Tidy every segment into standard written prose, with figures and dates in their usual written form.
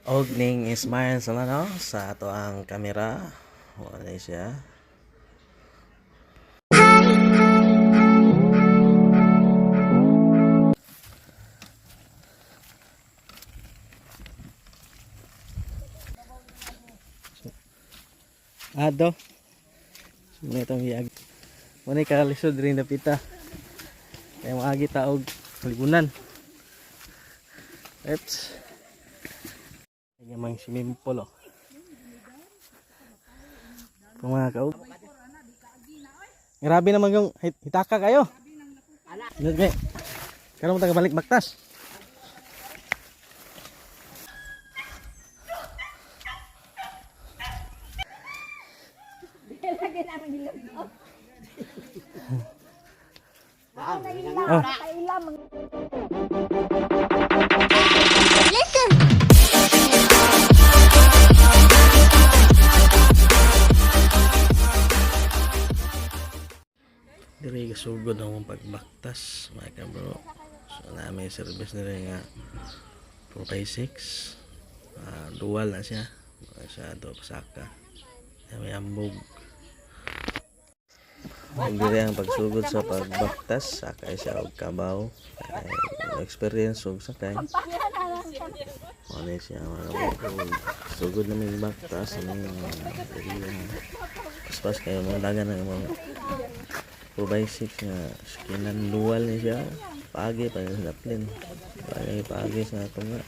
Og ning Ismael Solano sa ato ang kamera. Wala siya. Ado. Muna itong giag. Muna kalisod rin napita. Kaya maagi taog ligunan. Oops. Kaya mang swimming pool oh. Kung mga kaub. Grabe naman yung hitaka kayo. Ano Karon mo taga balik baktas. Oh. Diri gasugod ang among pagbaktas, mga kabro. So na may service nila nga 4x6. Ah, dual na siya. Wala siya do pasaka. Na may ambog. Ug diri ang pagsugod sa pagbaktas, sakay siya og kabaw. Ay, experience og sakay. Wala siya mga kabro. Ug sugod na may baktas sa mga diri ang paspas kayo mga dagan ng mga 4x6 nga skinan dual ni siya. Paagi pa sa daplin. Paagi paagi sa tunga.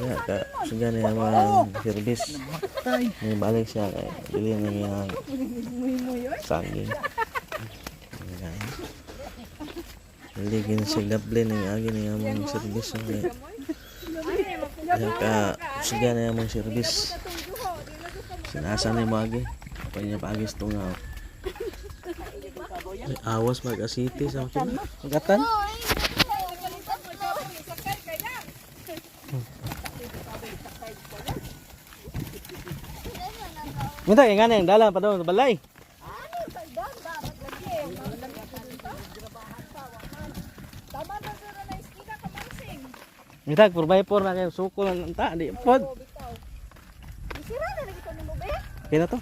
Nga ka suga niya mga service. May balik siya kay dili na niya saging. Nga. Dili gin sa daplin ang agi niya mga service nga. Nga ka suga niya mga service. Sinasa niya mo agi. Pa niya paagi sa tunga. Oh. May awas mag-asiti sa makina. Magatan? Minta kay ngana yung dala pa daw sa balay. Minta 4x4 na kayo suko lang ta di pod. Kaya na to.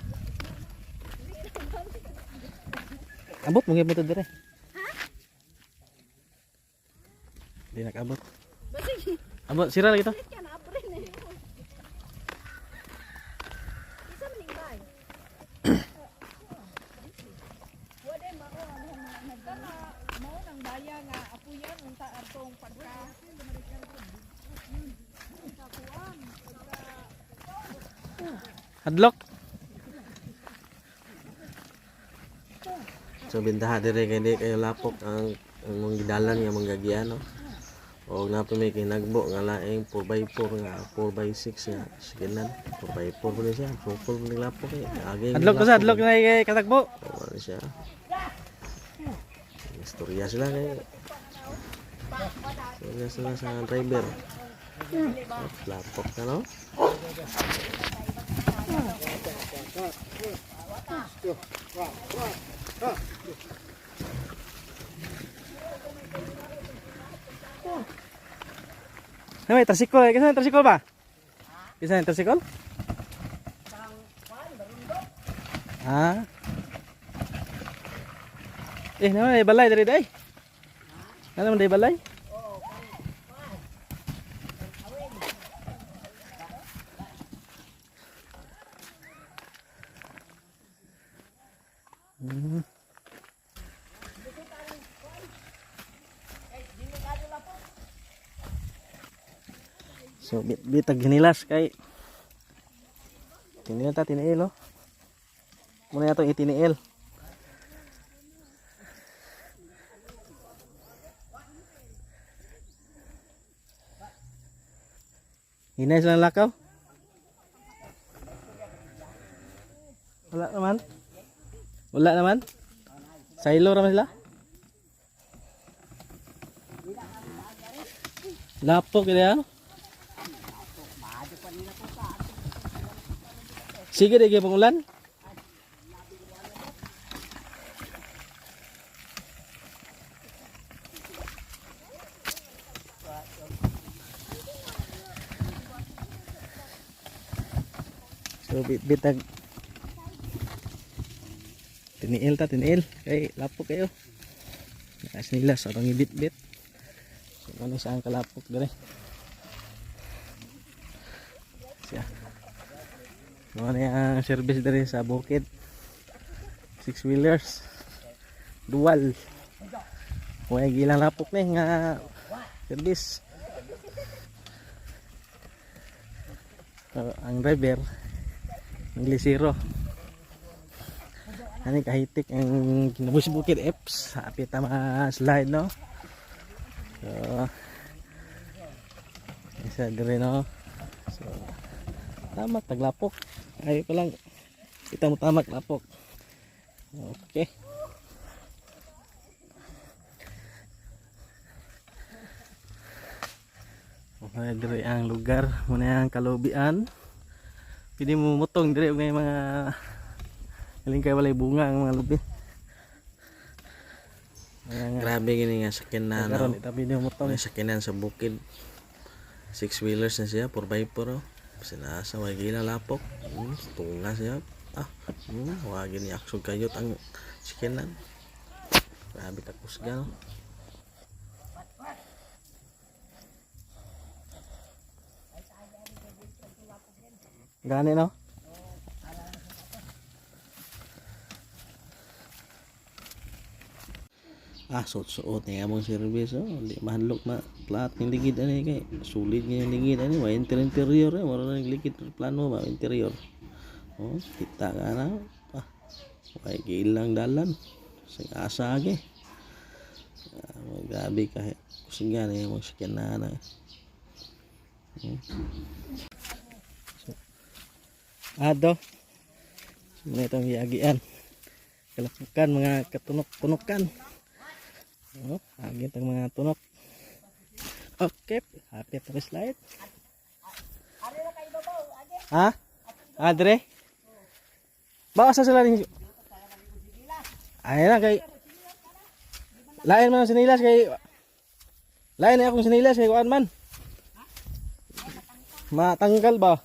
Abot mo gyud mo to dire. Di nakabot. Abot sira lagi to. Hadlock. So bintaha dire kay di kayo lapok ang mga gidalan nga mga gagian no. O na may kinagbo nga laing 4x4 nga 4x6 nga sigilan 4x4 po ni siya. Sukol ni lapok eh. Agi. Hadlok ko sa hadlok na kay katagbo. O ano siya. Istorya sila kay. Istorya sila sa driver. Lapok na no. Nay, may tricycle. Kinsa may tricycle ba? Kinsa may tricycle? Ha? Eh, naman may balay diri day. Ano man day balay? So bit bitag hinilas kay tiniil ta tiniil oh. Muna atong itiniil. Hinay silang lakaw. Wala naman. Wala naman. Silo raman sila. Lapok ila. Sige, di kayo ulan. So bitag tiniil ta tiniil kay lapok kayo. Nakas nila sa atong ibit-bit. So ano siya ang kalapok dire. Siya. Mao na ang service dire sa bukid. Six wheelers. Dual. Way gilang lapok ni nga service. So, ang driver Inglesero. Ani kahitik ang kinabus bukid eps. Hapit ta mga slide, no. So isa dire, no. So tamak taglapok. Ay pa lang kita mo tamak lapok. Okay. Okay, dire ang lugar, muna ang kalubian. Pwede mo mutong dire og may mga galing kay walay bunga ang mga lubi. Ayan nga. Grabe gini nga sakyanan. Karon No? ita pwede mo mutong. May sakyanan sa bukid. Six wheelers na siya, 4x4 oh. Sinasa way gila lapok. Tunga siya. Ah, wa gini aksog kayot ang sakyanan. Grabe ka kusga, no? Gani, no? Ah, suot-suot niya among service oh. Di mahadlok ma plat ning ligid ani kay sulit nga yung ligid ani wa interior eh, wala na ligid plano ba interior. Oh, kita ka na. Ah, way gilang dalan. Sing asa age. Ah, grabe ka kusga ni among sakyanan. Ah. Ado. So, muna itong giagian. Kalapukan mga katunok-tunokan. Oh, agit ang mga tunok. Okay, happy to slide. Ha? Adre? Ba asa sila ning? Ay na kay lain man ang sinilas kay lain na akong sinilas kay kuan man. Matanggal ba?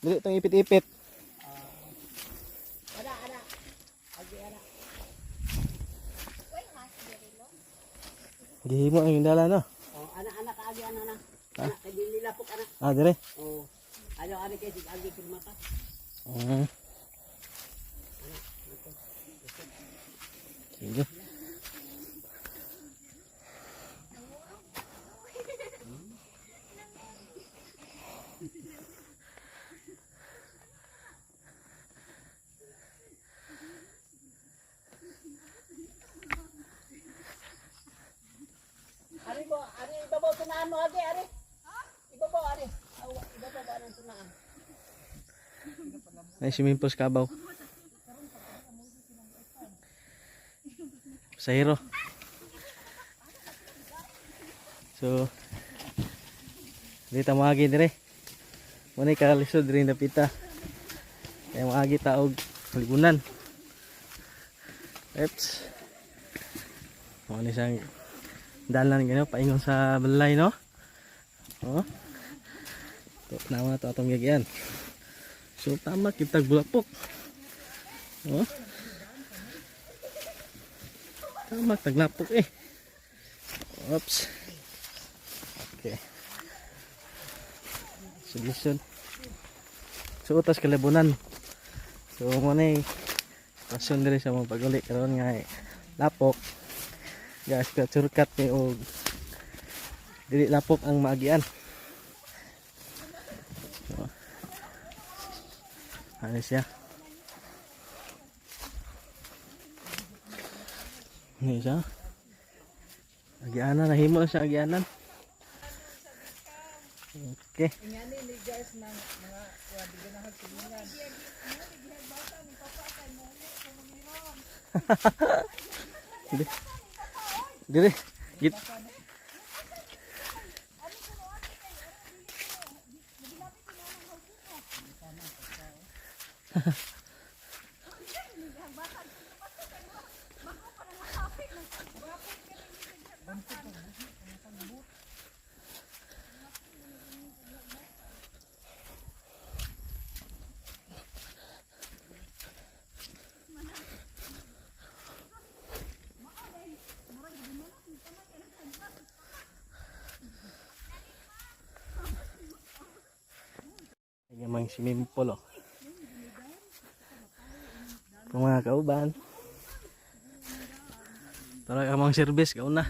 Dili itong ipit-ipit. Gihimo ang dala, no. Oh, ana ana ka agi ana ana. Ana kay dili lapok ana. Ah, dire. Oh. Ano ani kay sig agi pirma ka. Sige. Ari mo, ari ibabaw tunaan mo agi ari. Ibabaw ari. Aw, ibabaw ba ang tunaan? Ay, swimming pool sa kabaw. Pasahero. So, dito maagi dire. Muna kalisod rin napita. Kaya maagi taog libunan. Eps. Muna siyang dalan ganyo paingon sa balay, no. Oh. To naman to atong gagyan. So tama kita bulapok. Oh. Tama taglapok eh. Oops. Okay. Solution. So utas kalabunan. So mo na sitwasyon diri sa mga paguli karon nga eh, lapok. Gas ka surkat ni og dili lapok ang maagian. So, ano siya? Ano siya? Agianan, nahimo siya agianan. Okay. Dire. Dire. Git. Ay, mang swimming pool oh. Kung mga kauban. Tara ka mang service kauna.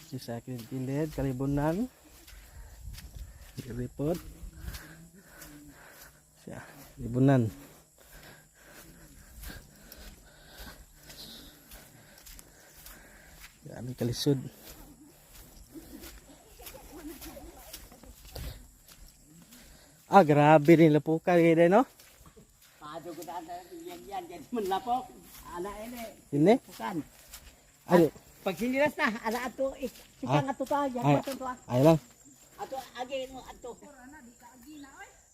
So, sa akin gilid, kalibunan. Report. Siya, libunan. Grabe kalisod. Ah, grabe rin lapukan kayo no? Pado ko na yan yan yan man lapok. Ana ini. Ini? Pukan. Ay, Pag sinilas na, ana ato eh, sikang ato ta, yan Ay. ato to. Ay lang. Ato agi mo ato.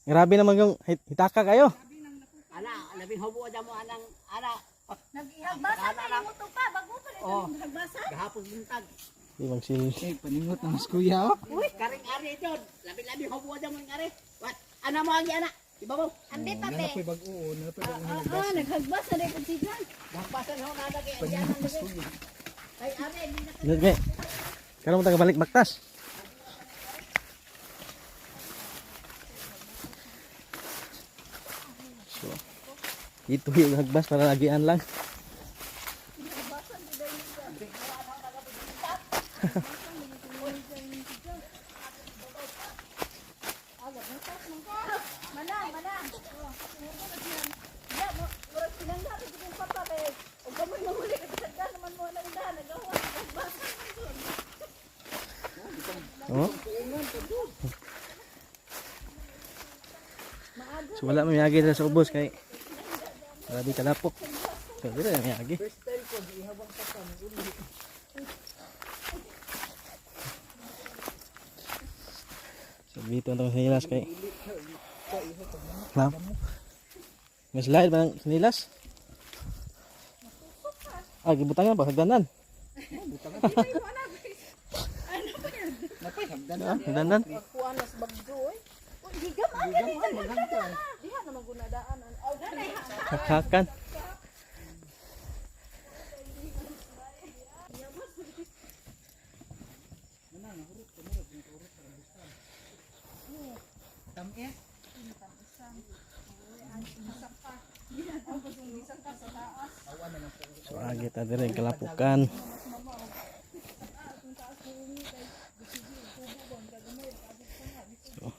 Grabe naman yung hitaka kayo. Ana, labing hubo mo anang ana. Nagbasa na yung to pa, bago pa rin Oh. nagbasa. Gahapon buntag. Di bang sil. Eh, paningot na mas kuya oh. Uy, karing ari ito. Labi-labi hubo mo ang ari. What? Ana mo agi ana. Ibabaw. Ambi pa be. Nanapoy bag-o, nanapoy bag-o. Ah, naghagbasa na yung siya. Gahpasan ho na lagi. Ang lagi. Kay ari di na Lagi. Karon mo taga balik baktas. So, ito yung hagbas para lagian lang. Mana, mana. Ya, mo murag sinangga ko jud papa kay ug kamoy mahuli ka sa naman mo nang dahan nagawa nagbasa man jud. Oh. So wala may miyagi dira sa ubos kay grabe kalapok. So dira na miyagi. So dito ang tong sinilas kay. Ma'am. Mas lain ba ang sinilas? Ah, gibutangan pa hagdanan. Napay hagdan. Ah, hagdanan. Kuan mas bagyo oy. Uy, higam ang gani dyan. Diha naman gunadaan. Aw, ganay. Hakhakan. Tamis. So agi ta dire kalapukan. So.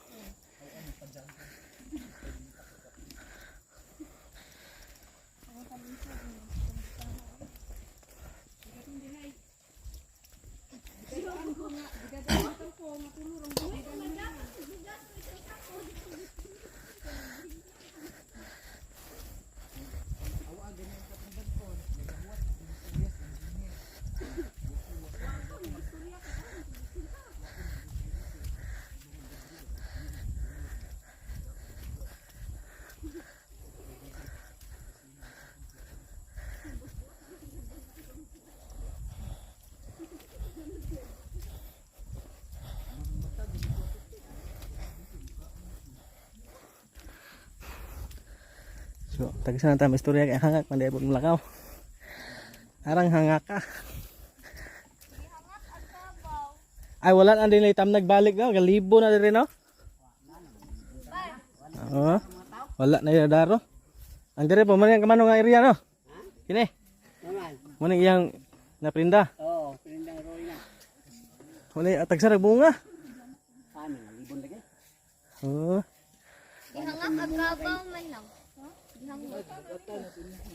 So, tagsa na tayo istorya kay hangak man di abot mulakaw. Arang hangak ka. Ay wala na din itam nagbalik no, galibo na diri no. Oo. Wala na yung daro. Ang dire po man ang kamano nga area no. Kini, naman. mo ning iyang naprinda. Oo, pinindang roy na. Wala tagsa ra bunga. Paano libon lagi? Oo. Gihangak ang kabaw man lang.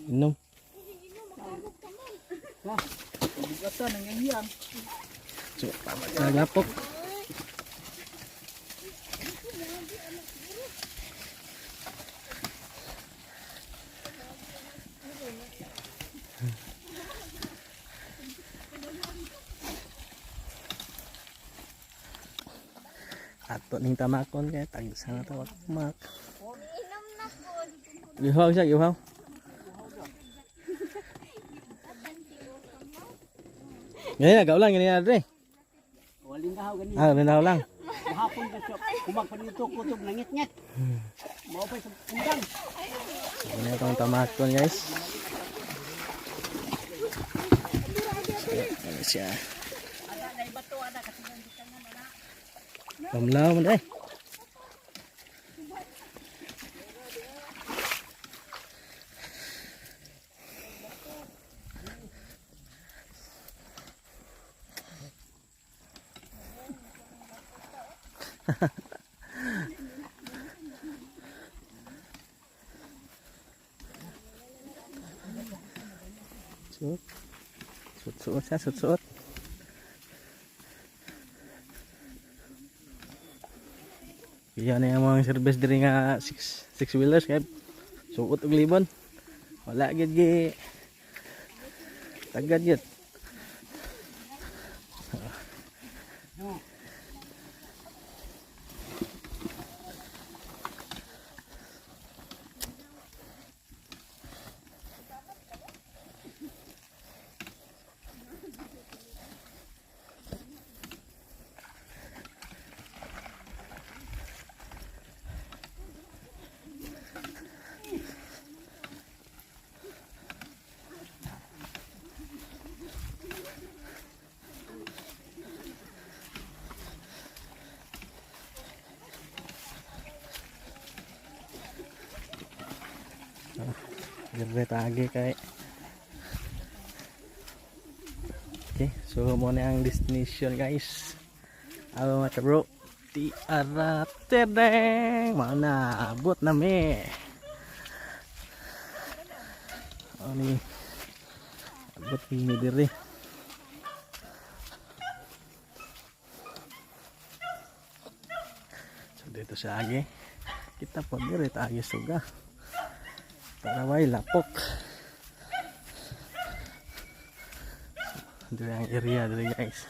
Inom. Bugatan ang yang. So, tama sa lapok. Ato ning tamakon kay tagsa na tawag mak. Inom na po. Gihaw siya, gihaw. Ganyan na, gaulang, ganyan na, dre. Waling gahaw gani. Ah, ganyan lang. Gahapon ka siya. Kumag pa dito kutob nangit-ngit. Mao pa sa undang. Ano itong tamakon, guys. So, ano siya. Pamlaw man eh. Suot. Suot, suot siya, suot, suot. Iya na yung mga service diri nga six wheelers kay suot og libon. Wala gid gi tagad gid. Dire tagi kay. Okay, so mo na ang destination, guys. Alo mga bro. Ti ara tereng mana abot na mi. Ani abot mi diri. So dito sa agi. Kita po diri ta agi suga. Taraway lapok. Diri ang area diri, guys.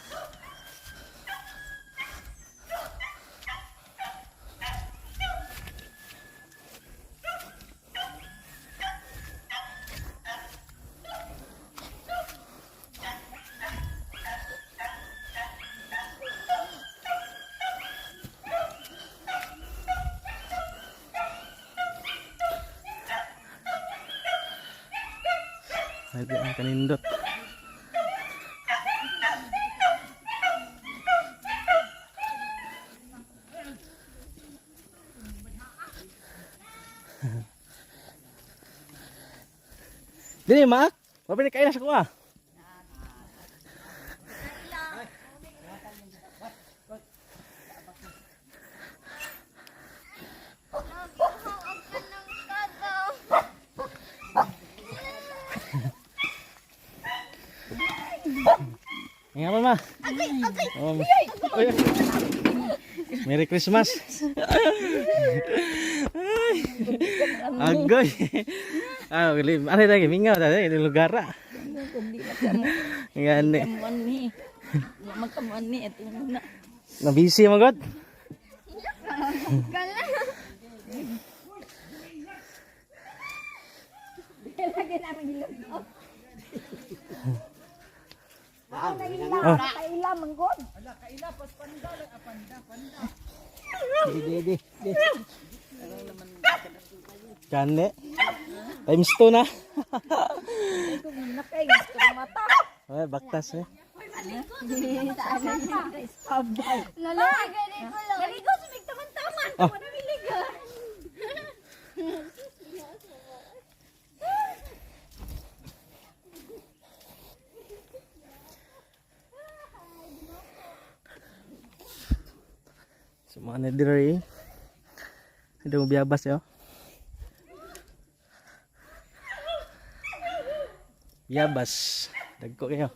Ay, di ang kanindot. Dili ma, mabili kayo na sa kuha. Nga pa ma. Oh, oy. Merry Christmas. Ay. Agoy. Ah, lim. Ano lagi mingaw ta di lugar ah. Kundi na kamo. Ngani. Kamuan ni. Magkamuan ni ito na. Na busy mo god. Lagi namin ilog. Oh. Kaila manggod. Di di di. Di. Gani. Times 2 na. Nakay mata. Ay, baktas eh. Lalaki ko lang. Naligo sa taman-taman. Ah. Wala miliga. So mga na dire. Hindi mo biyabas yo. Biyabas. Dagko kayo.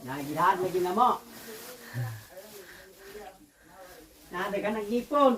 Nagilahan lagi na mo. Nadagan ang ngipon.